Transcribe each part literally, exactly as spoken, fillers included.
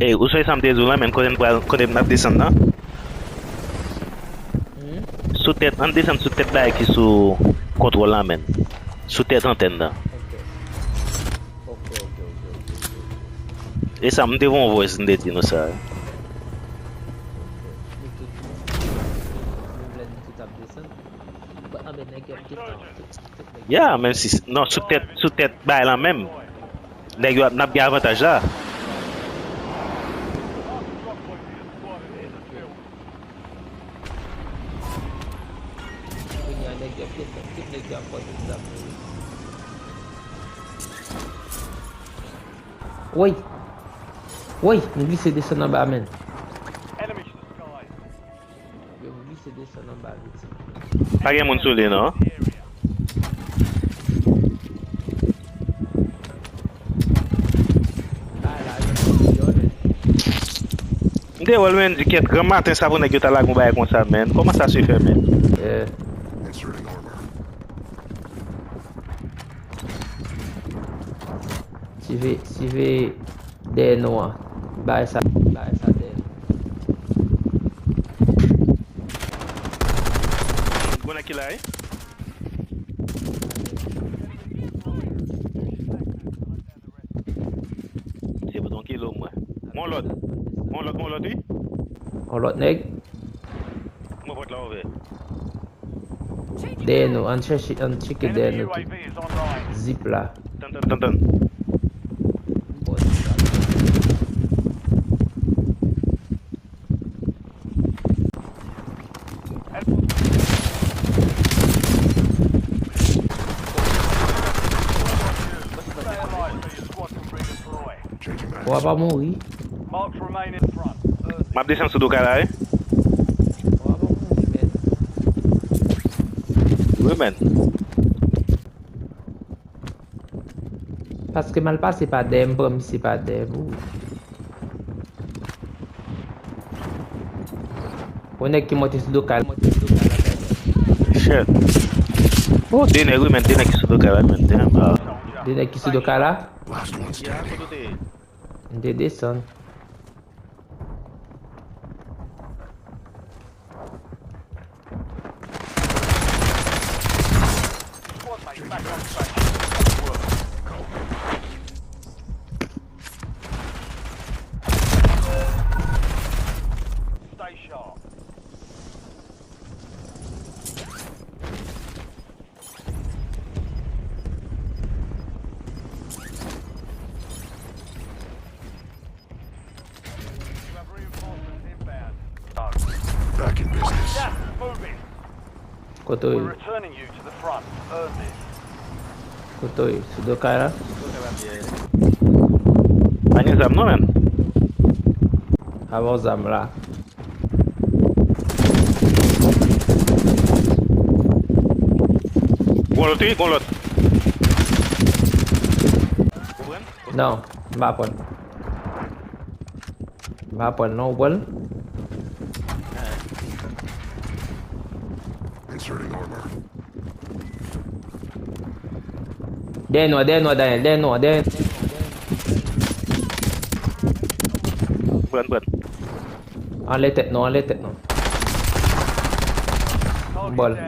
Ey, ou sonje sa m te di w lan, menn, kote n pral, kote n ap desann nan? Sou tèt, ann desann sou tèt bagay ki sou kontwòl lan, menn. Sou tèt antèn nan. E sa, m te voye yon voice, m te di nou sa. Ya, menm si, non, sou tèt, sou tèt bagay lan menm. Nèg yo ap, n ap gen avantaj la. Kounye a, nèg yo ap desann, tout nèg yo ap pran tout zam yo, wi. Woy! Woy! M glise desann anba, menn. Yo glise desann anba vit. Pa gen moun sou li, non. M te wè l, menn, di kèt granmaten sa pou nèg yo ta lage yon bagay konsa, menn. Kòman sa se fè, menn? Siveye, siveye dèyè nou an. Bay sa, bay sa dèyè nou. Gon nèg ki la, wi. Se pou ton kilo, mwen. Mon lòt. Mon lòt, mon lòt, wi. On lòt nèg. Mwen pòt la ouvè. Dèyè nou, ann chèche, ann tcheke dèyè nou tou. Zip la. Tann, tann, tann, tann. W a pa mouri. M ap desann sou do kay la, wi. Wi, menn. Paske m al pase pa dèyè, m pran misye pa dèyè, wi. Yon nèg ki monte sou do kay la. Shit. Oh, de nèg, wi, menn, de nèg ki sou do kay la, menn, damn, ah. De nèg ki sou do kay la? M te desann. Stay sharp. Back in business. Gas is moving. Kote w ye? We're returning you to the front. Earn this. Kote w ye? Sou do kay la? Pa gen zam non, menn. Avè w zam la. Gon lòt, wi, gon lòt. Ou pran? Non, m pa pran. M pa pran non, ou pran? Inserting armor. Dèyè nou, dèyè nou, Daniel, dèyè nou, dèyè. Pran, pran. Anlè tèt nou, anlè tèt nou. Bòl.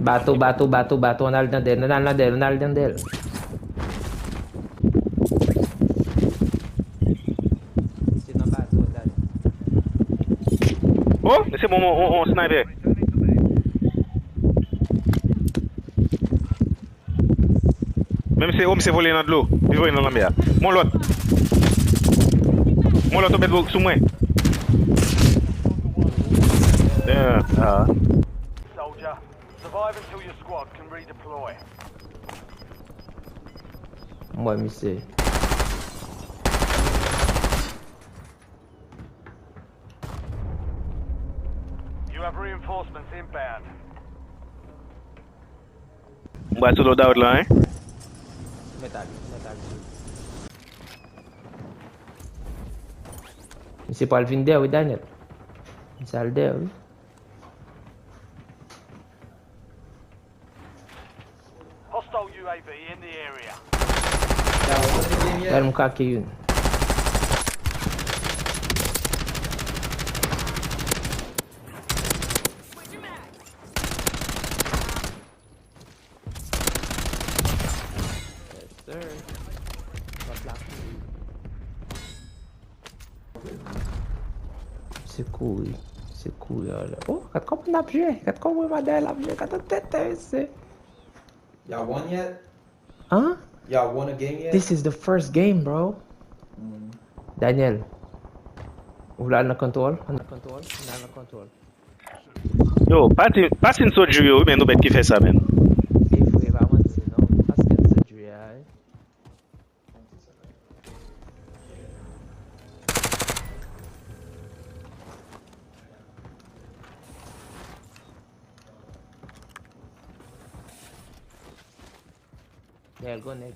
Bato, bato, bato, bato, ann al nan dèyè, ann al nan dèyè, ann al nan dèyè. Se nan bato, Daniel. Oh, se bon, on, on, on sniper. Men misye, o, misye vole nan dlo. Li vole nan lanmè a. Mon lòt. Mon lòt tonbe dlo sou mwen. Yeah, ah. Soldier, survive until your squad can redeploy. M wè misye. You have reinforcements inbound. M pral sou loadout la, hein. Mèt al, mèt al. Misye pral vin dèyè wi, Daniel. Misye al dèyè wi. Hostile U A V in the area. M kake youn. Yes, sir. Lòt la kouri. Se kouri. Se kouri anlè. Oh, gad kòman n ap jwe. Gad kòman madanm la ap jwe. Gad tèt, mesye. Y'all won yet? Huh? Y'all won a game yet? This is the first game, bro. Mm. Daniel, ou vle al nan kontwòl? Al nan kontwòl? Al nan kontwòl. Yo, pati, pati n sot jwi yo, wi, men nou mèt ki fè sa, men. Se vre, pa manti, non. Paske n sot jwi a, wi. Dèyè l gon nèg.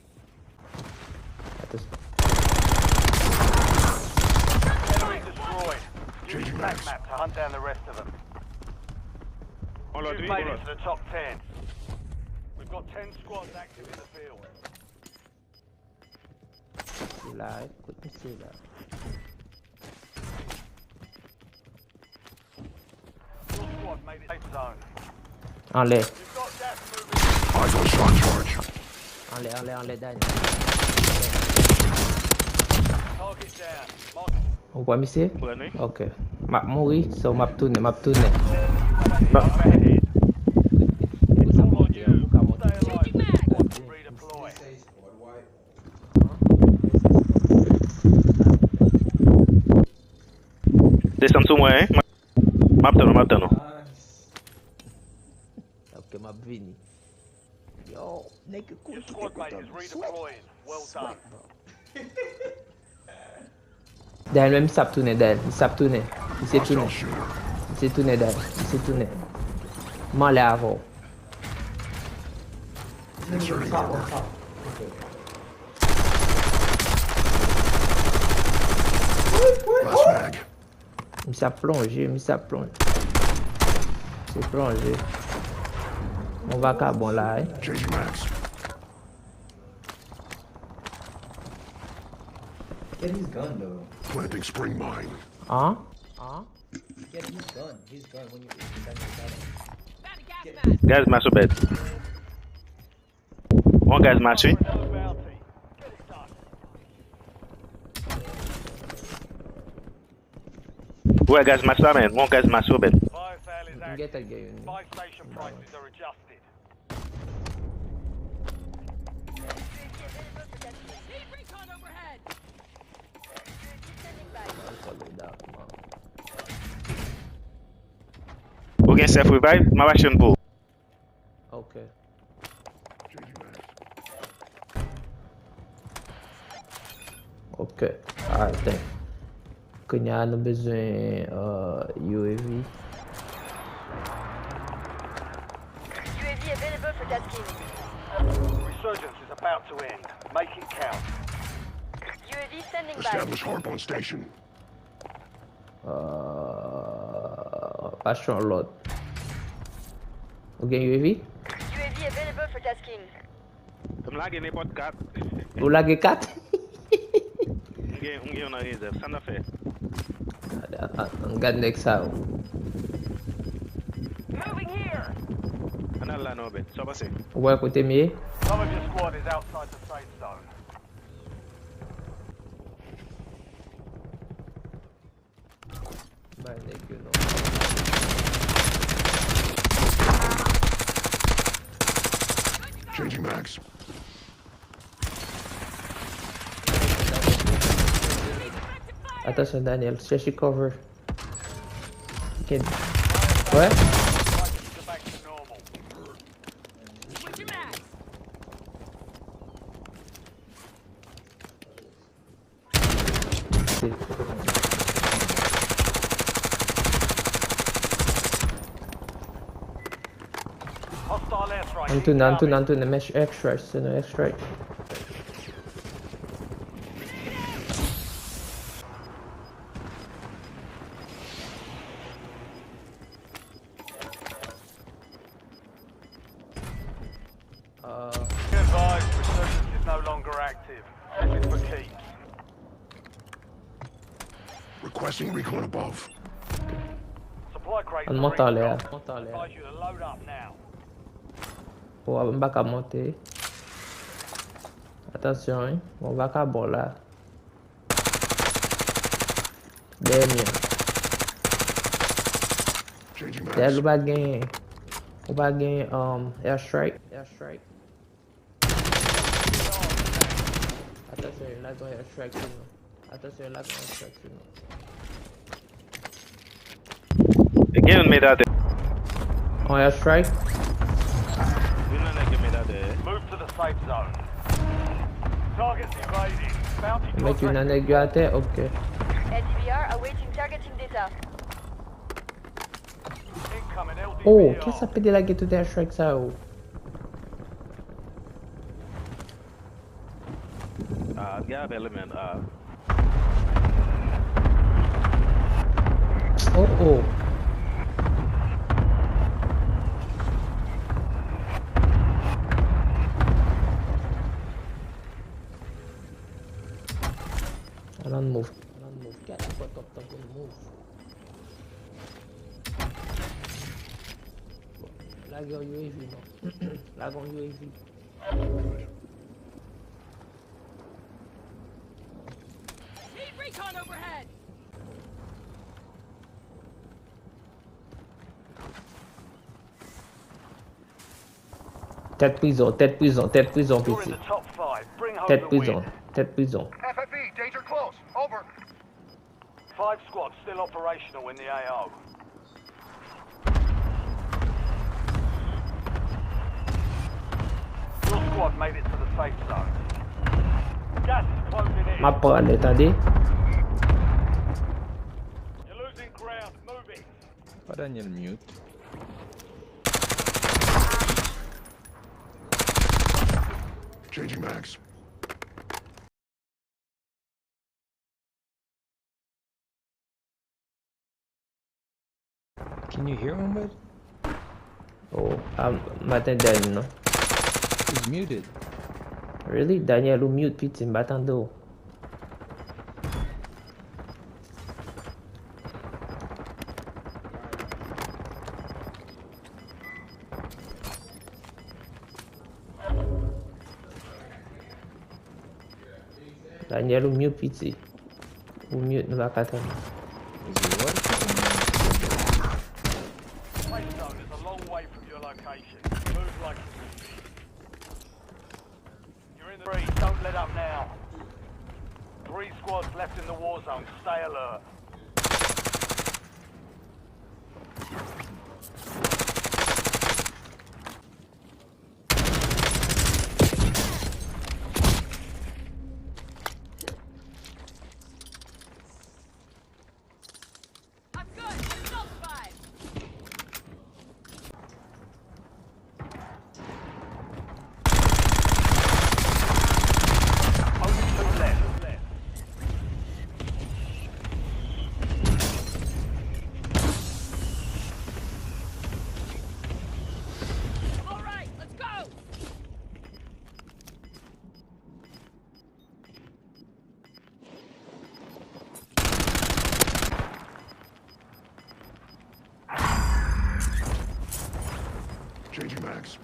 Atas. Enemy destroyed. Use your attack map to hunt down the rest of them. On lòt, wi, on lòt. You've made it to the top ten. We've got ten squads active in the field. Misye la, wi. Kot misye la? Your squad made it safe zone. Anlè. You've got gas moving. Eyes on shot charge. Anlè, anlè, anlè, Dani. Target down. Mark. Ou pran misye? M pran li. Ok. M ap mouri, so m ap tounen, m ap tounen. Ba- Overhead. It's all on you. Stay alive. Squad can redeploy. Desann sou mwen, wi. M ap tann ou, m ap tann ou. Ok, m ap vini. Yo, nèg yo kouri kite kote m. Sweat. Sweat, bro. Dèyè l, men misye ap tounen, dèyè l. Misye ap tounen. Misye tounen. Misye tounen, dèyè l. Misye tounen. M anlè avè w. Inserting armor. Last mag. Misye ap plonje, misye ap plonje. Misye plonje. Yon vakabon la, wi. Changing mags. Get his gun, though. Planting spring mine. An? An? Get his gun. His gun when you, when you got his gun. Gaz masyo bèt. Bon gaz masyo. Ou wè gaz masyo la, men. Bon gaz masyo bèt. M gentan gen youn. Ou gen self revive? M ap achte youn pou ou. Ok. Ok. Alright, thank you. Kounye a nou bezwen, euh, U A V. U A V available for tasking. Resurgence is about to end. Make it count. U A V standing by. Establish harp on station. Euh, pa chon lòt. Ou gen U A V? U A V available for tasking. M lage nenpòt kat. Ou lage kat? M gen, m gen yon nan rezèv. Sa n ap fè? Gade, a, a, ann gad nèg sa yo. Moving here. Ann al la non, Ben. Sa w panse? Ou wè kote m ye? Some of your squad is outside the safe zone. Bay nèg yo non. Changing mags. Atansyon, Daniel, chèche cover. Ken-, wè? Ann tounen, ann tounen, ann tounen, men airstrike, se nan airstrike. Uh, Be advised, resurgence is no longer active. This is for keeps. Requesting recon above. An monte anlè a. An monte anlè a. O, m pa ka monte. Atansyon, wi. Bon, vakabon la. Dèyè mi an. Dèyè l ou pa gen. Ou pa gen um, airstrike. Airstrike. Atansyon, la gen yon airstrike sou nou. Atansyon, la gen yon airstrike sou nou. Gen yon met atè. On airstrike. Youn nan nèg yo met atè. Move to the safe zone. Targets evading. Bounty Met youn nan nèg yo atè, ok. L D V R awaiting targeting data. Incoming L D V R. Oh, kisa pede lage tout airstrike sa yo? Ah, gen apèl men. Ah. Oh, oh. Alan move. Alan move. Get the fuck up, fucking move. Lage yon U A V non. Lage yon U A V. Need recon overhead. Tèt prizon, tèt prizon, tèt prizon, piti. Tèt prizon, tèt prizon. F F E, danger close. Over. Five squads still operational in the A O. Your squad made it to the safe zone. Gas is closing in. M ap pran li, tande. You're losing ground. Move it. Pa Daniel mute. Changing mags. Can you hear him, bud? Oh, ah, m pa tande Daniel non. He's muted. Really? Daniel ou mute piti, m pa tande w. Daniel ou mute piti. Ou mute nou pa ka tande. Is he what? Safe zone is a long way from your location. Move like you mean it. You're in the three. Don't let up now. Three squads left in the war zone. Stay alert. I'm good. Assault five. Only two left. All right, let's go. Changing mags.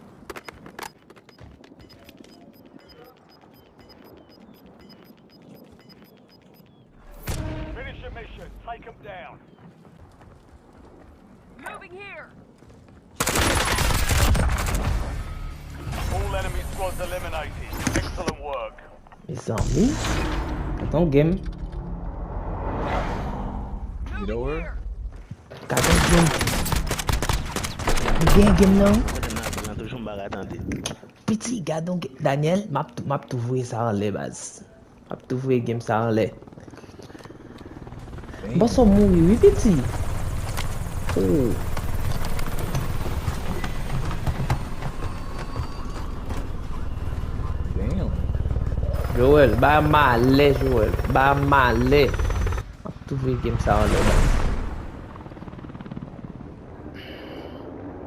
Finish your mission. Take them down. Moving here. All enemy squads eliminated. Excellent work. Mezanmi. Gade yon game. Get over. Gade yon game. Gen game nan. Mwen nan apèl lan toujou m pa ka tande. Piti, gade yon game. Daniel, m ap tou, m ap tou voye sa anlè baz. M ap tou voye game sa anlè. M panse w mouri wi piti. Oh. Damn. Joel, ba malè Joel, ba malè. M ap tou voye game sa anlè baz.